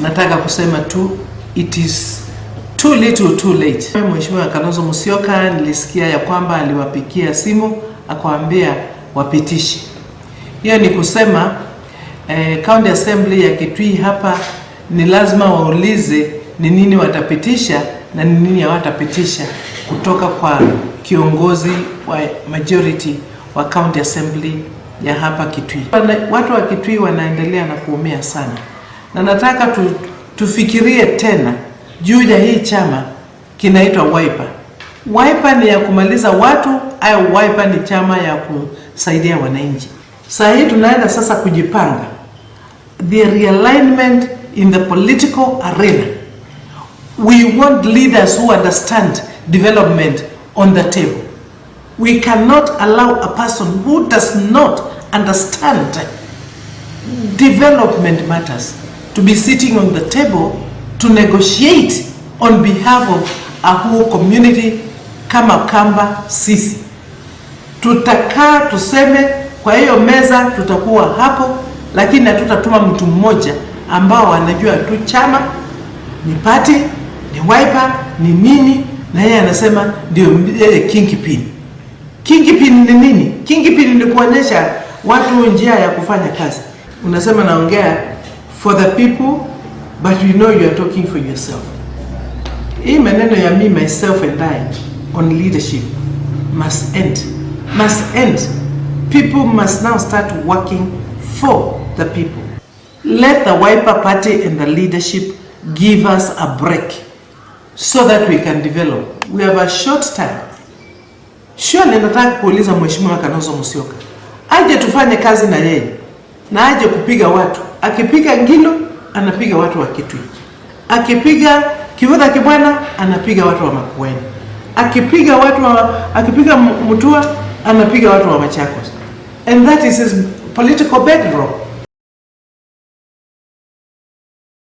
Nataka kusema tu it is too little too late. Mheshimiwa Kalonzo Musyoka nilisikia ya kwamba aliwapigia simu akawaambia wapitishe. Hiyo ni kusema County Assembly ya Kitui hapa ni lazima waulize ni nini watapitisha na ni nini hawatapitisha kutoka kwa kiongozi wa majority wa County Assembly ya hapa Kitui. Watu wa Kitui wanaendelea na kuumia sana, na nataka tufikirie tena juu ya hii chama kinaitwa Wiper. Wiper ni ya kumaliza watu au Wiper ni chama ya kusaidia wananchi? Saa hii tunaenda sasa kujipanga, the realignment in the political arena. We want leaders who understand development on the table. We cannot allow a person who does not understand development matters to be sitting on the table to negotiate on behalf of a whole community kama Kamba. Sisi tutakaa tuseme, kwa hiyo meza tutakuwa hapo, lakini hatutatuma mtu mmoja ambao anajua tu chama ni party, ni Wiper, ni nini, na yeye anasema ndio yeye kingpin. Kingpin ni nini? Kingpin ni kuonyesha watu njia ya kufanya kazi. Unasema naongea for the people, but you know you are talking for yourself. Hii maneno ya me, myself and I on leadership must end. Must end. People must now start working for the people. Let the Wiper Party and the leadership give us a break so that we can develop. We have a short time. Surely nataka kuuliza Mheshimiwa Kalonzo Musyoka aje tufanye kazi na yeye na aje kupiga watu. Akipiga Ngilu anapiga watu wa Kitui, akipiga Kivutha Kibwana anapiga watu wa Makueni, akipiga Mutua anapiga watu wa Machakos, and that is his political bedrock.